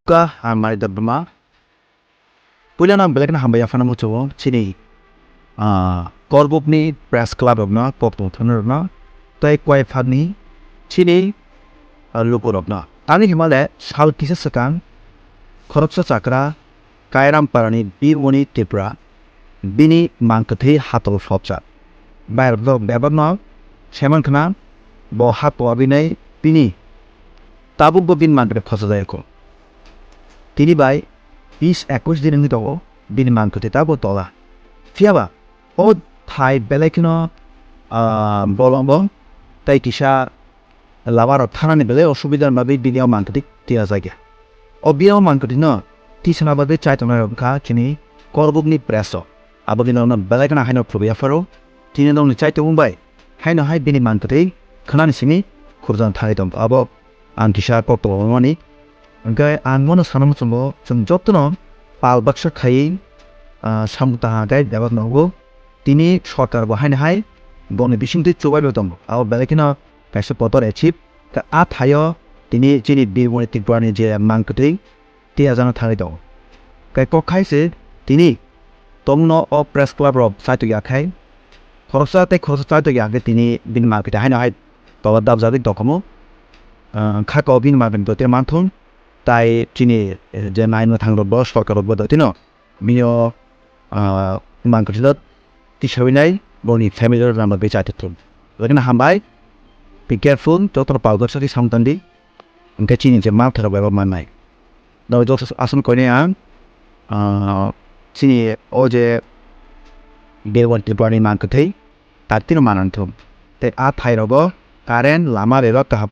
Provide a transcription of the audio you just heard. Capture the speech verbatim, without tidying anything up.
Ka ang Maridar Duma. Puila no ang belai kheno hambai yaphano muchungo chini, ah, Korbuk ni press club rokno, kok tongthoknai rokno, tei Kuaiphatni chini, ah, lukurokno. Tamni hwnba le sal kisa swkang khoroksa chakra Kairam Parani Birmoni Tripura bini mangkwthwi hatol sopjak. Bairok bebakno saiman khna bo ha toa binai bini tabukbo bini mangkwthwi khosajak kho. Tini bai bis ekwis din wngwi tongo bini mangkwthwi tabuk tola. Phiyaba o thai belai kheno, ah, bolongo tei kisa lama rok thanani belai osubida ni bagwi bini o mangkwthwi tiya jakya. O bini o mangkwthwi no tisana bagwi chaitongnai rok wngkha chini Korbuk ni press rok. Abo bini rok no belai kheno haino khulubwi yapharo. Tini nokni chaitung bai haino hai bini mangkwthwi khwnani simi khurjang thangwi tongkha. Abo ang kisa kok tongmani. Hwnkhe ang bono sana muchungo chwng jotono pal baksa khaiwi, ah, samung tang khe bebak nogo. Tini sorkar bo haino hai boni bisingtwi chubaino tongo. Abo belai kheno kaisa kotor achieve. Khe a thaio tini chini Birmoni Tripurani je mangkwthwi tiyajano thangwi tongo. Khe kok khai se tini tongno o press club rok chaitok ya khai khoroksa tei khoroksa chaitok ya khe tini bini mangkwthwi haino hai tola dabjagwi tongkhamu. Ah, kha ko bini mangkwthwi tei manthung tai chini, eh, je naimwthang rok bo sorkar rok bo tino bini o, ah, mangkwthwi no tisawinai boni family rok rang bagwi chaitok thung. Lekha hambai, be careful, joto pal baksa khe samung tangdi. Hwnkhe chini je mangthai rok bai bo mannai. Dawai joto aswk koinai ang, ah, chini o je Birmoni Tripurani mangkwthwi taktino manang thung. Tei a thai rogo current lama bebak kaham